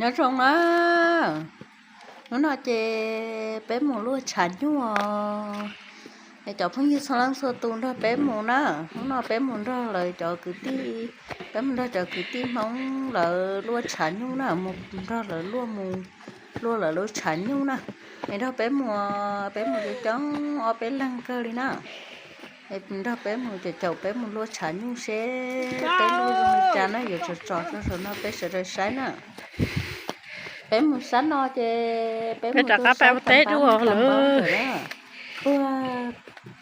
Nyob zoo na, hnub no ces peb mus luaj tshav nyuj os. Es cov phooj ywg txhua leej txhua tus nrog peb mus na. Hnub no peb mus nrog lawv cov kwv tij, peb mus nrog cov kwv tij Hmoob lawv luaj tshav nyuj na, mus nrog lawv luaj mus, luaj lawv lub tshav nyuj na. Es nrog peb mus, peb mus coob coob ob peb leeg kawg li na. Es nrog peb mus caum caum peb mus luaj tshav nyuj seb peb luaj zoo li cas na, yuav tso tso rau saum no peb sawv daws saib na. Peb mus sab no ces peb mus rov qab peb ua teb dua lawm. Puag,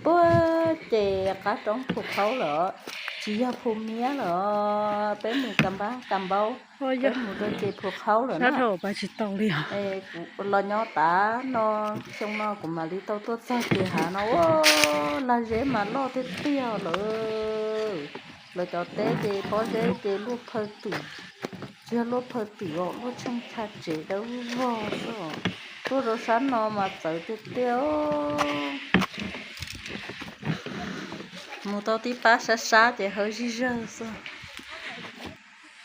puag ces qab roob Phu Qhaub lawm, tsis yog Phu Miab lawm, peb mus Kam Npab Kam Npaub, peb mus rau ces Phu Qhaub lawm na. Kuv los nyob tav no, xyoo no kuv mam li tau tuaj txog ces hav no ua lag zeb mas loj tiag tiag lawm. Lawv cov teb ces pob zeb ces luaj phaw twm, tsis yog luaj phaw twm os, luaj tsheej tshaj tsev dawb vog xwb. Tuaj rau sab no mas txawv tiag tiag. Mus tau tib pab sab sab ces hawv zig zawg xwb.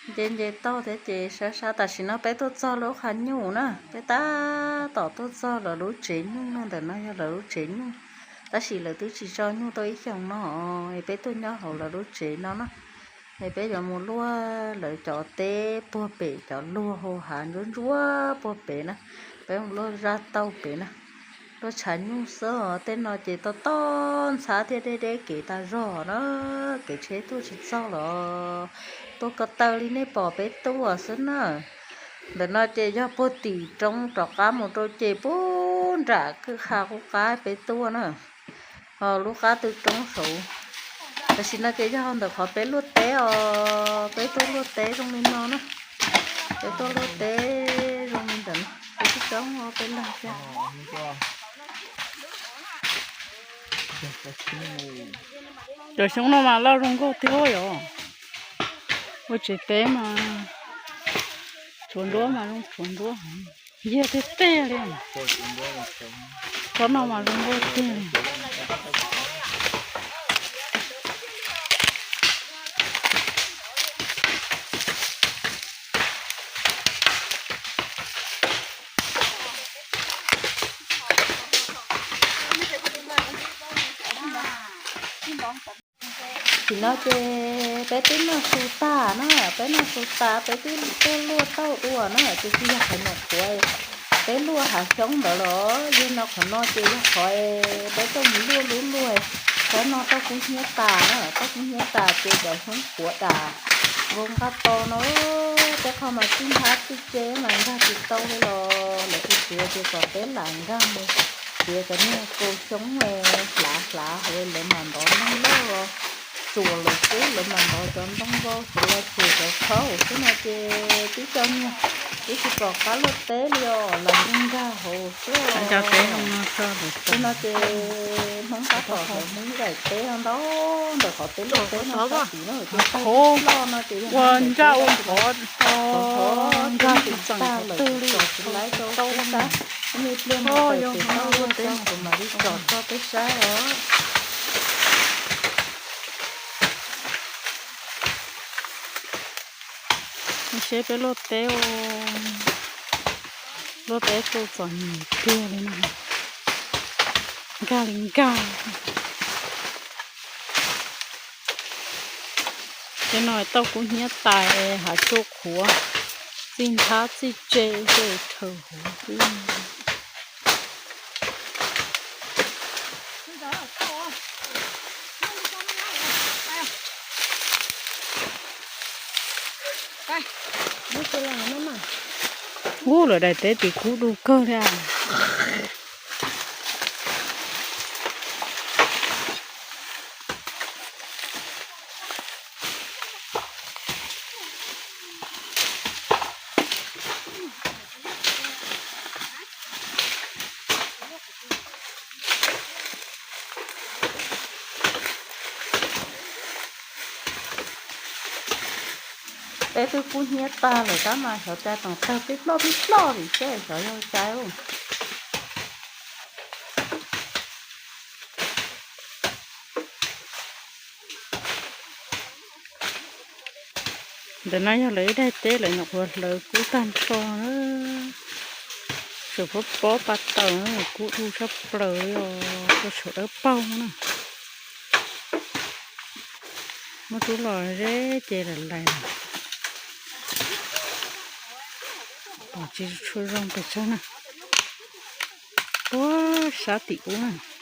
Nce nce toj thiab ces sab sab. Tam sim no peb tuaj txog lub qhov nyuj na, peb tab tom tuaj txog lawv lub tsev nyuj no, ntawm no yog lawv lub tsev nyuj. Tab sis lawv twb tsis tso nyuj tau ib xyoos no, es peb tuaj nyob hauv lawv lub tsev no na. Es peb yuav mus luaj lawv cov teb puag pem cov luag hauv hav ntsuab ntsuab puag pem na. Peb mus luaj zaj tauj pem na. Luaj tshav nyuj xwb os, tej no ces toj toj ntxhab thiab deb deb kev tas zog na, kev tsheb tuaj tsis txog los tuaj ko taw li nej pom peb tuaj xwb na. Ntawm no ces yog puag tim roob rov qab mus rau ces puag nram kwj ha qub qab peb tuaj na. Ho lub qab tw roob saud. Tam sim no ces yog ntawm qhov peb luaj teb os, peb tuaj luaj teb zoo li no na. Peb tuaj luaj teb zoo li ntawm no, peb twb coob peb leeg thiab. Cov xyoob no mas loj zoo nkauj tiag yom. Ua tsev teb mas tshuav nruab mas zoo tshuav nruab, yog tiag tiag li. Tsob no mas zoo nkauj tiag li. Tam sim no ces peb twb noj su tag na, peb noj su tas peb twb tuaj luaj tauj ua na, ces tsis yog qhov nyuam qhuav peb luaj hav xyoob ntawd los yog no, qhov no ces yog qhov peb tuaj mus luaj lub luag. Qhov no tauj kub hnyiab tas na, tauj kub hnyiab tas ces cov xyoob qhuav dam vau nqaj to no, tej qho mas txij nthab txij tse mas nkag tsis tau li los lawv tsis txiav ces kom peb lam nkag mus txiav cov niag kaus xyoob hlav hlav hauv lawv mam ntov noj loj. Tsuas lawv xwb lawv mam ntov cov ntoo vau xwb los tsuas cov khaub xwb no ces twb coj niag twb tsis pom qab luaj teb li os, los nkag hauv xwb. Ces no ces Hmoob tab tom cov Hmoob daim teb ntau ntawm qhov peb luaj teb no sab tid no ces tag loj no ces yog ua ncaj ua nqov, nkag tsis tag lawm, tsis tso tsis laib rau peb sab. Ib pliag mus tawm pem tauj luaj teb no kuv mam li tso tso peb saib os. Seb peb luaj teb, luaj teb tu txom nyem tiag li no, nkag li nkag. Tej no tauj kub hnyiab tas, hav tsuj qhuav, txij nthab txij tse tej rhawv huv xwb. Ub, lawv daim teb tim kub du kawg li. Peb twb kub hnyiab tag lawm tab mas xyov cas tseem tawg pib ploj pib ploj li seb xyov yog cas. Ntawm no yog lawv ib daim teb lawv nyuam qhuav hlawv kub tag nrho na. Tseem pob pob pa taws, kub du tshaj plaws li os, rau saum dawb paug na. Muab rub los ze ces lawm lais. Pom tsis tshua zoo pes tsawg na. Puag sab tim ub na.